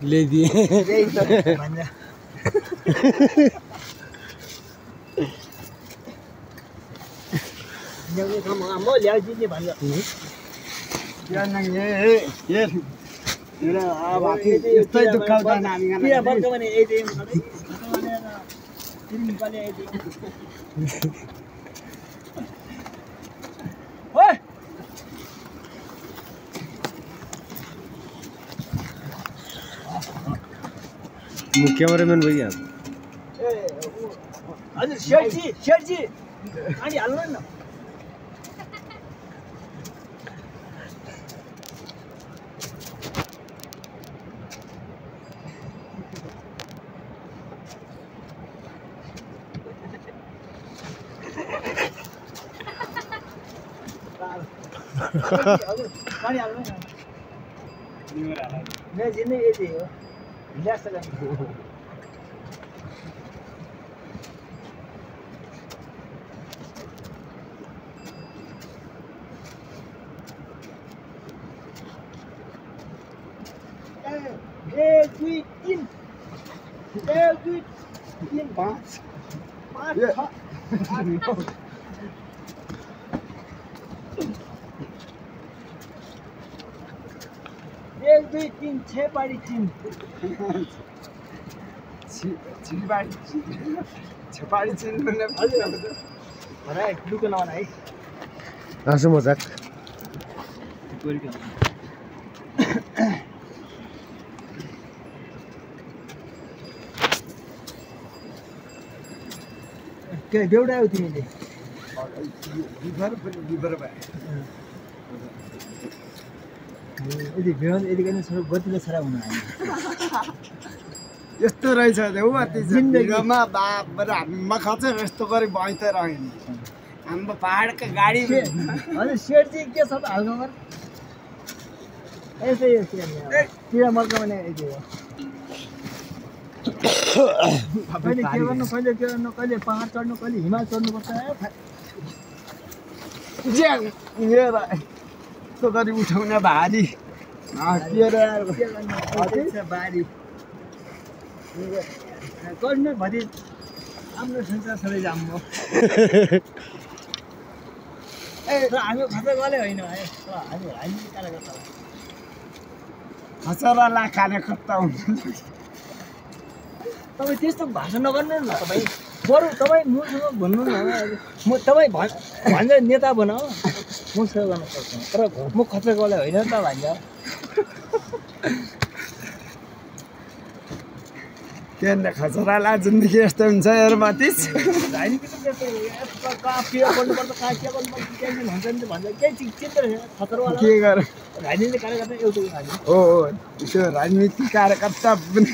ले दिए कैमरामैन भैया हजुर शेरजी गाडी हाल्नु न गाडी हाल्नु न मैं जिन्ने ये दियो रिल्याक्स गर्नु एक दुई तीन पाँच एक दुई तीन छः पारी तीन छपारी चिन लुको नभन है हाँसो मजाक के बेउडा आयो तिमीले यदि बेउन यदि गर्ने सबै गतिले छरा हुन आयो यस्तो रहेछ जिन्दगीमा बाबर हामीमा खर्च यस्तो गरी भइत रहेन हाम्रो पहाडको गाडी हजुर सेठ चाहिँ के छ त हालखबर यस्तै हो किरा मर्का भने यति हो कहिले के गर्नु कहिले पहाड चढ्नु कहिले हिमाल चढ्नुपर्छ यस्तो गरी उठाउने भारी बारी गर्नु भरि राम्रो संसार सबै जाम्बो हामी खर्च गले होइन है हामी कार्यकर्ता खचरा लाखाले खत्ता हुन्छ तपाईँ त्यस्तो भाषण नगर्नु न तपाईँ बरु तपाईँ मसँग भन्नु न म तपाईँ भन्छ नेता बनाऊ मसँग गर्न सक्छु तर म खर्च गले होइन त भन्छ के खचराला जिन्दगी यस्तो हुन्छ हेर मातिस राजनीति कहाँ के गर्नुपर्छ कहाँ के गर्नुपर्छ केही भन्छ नि भन्छ केही चिन्ता खतरवाला के गर राजनीति कार्यकर्ता एउटै हो त्यो राजनीति कार्यकर्ता पनि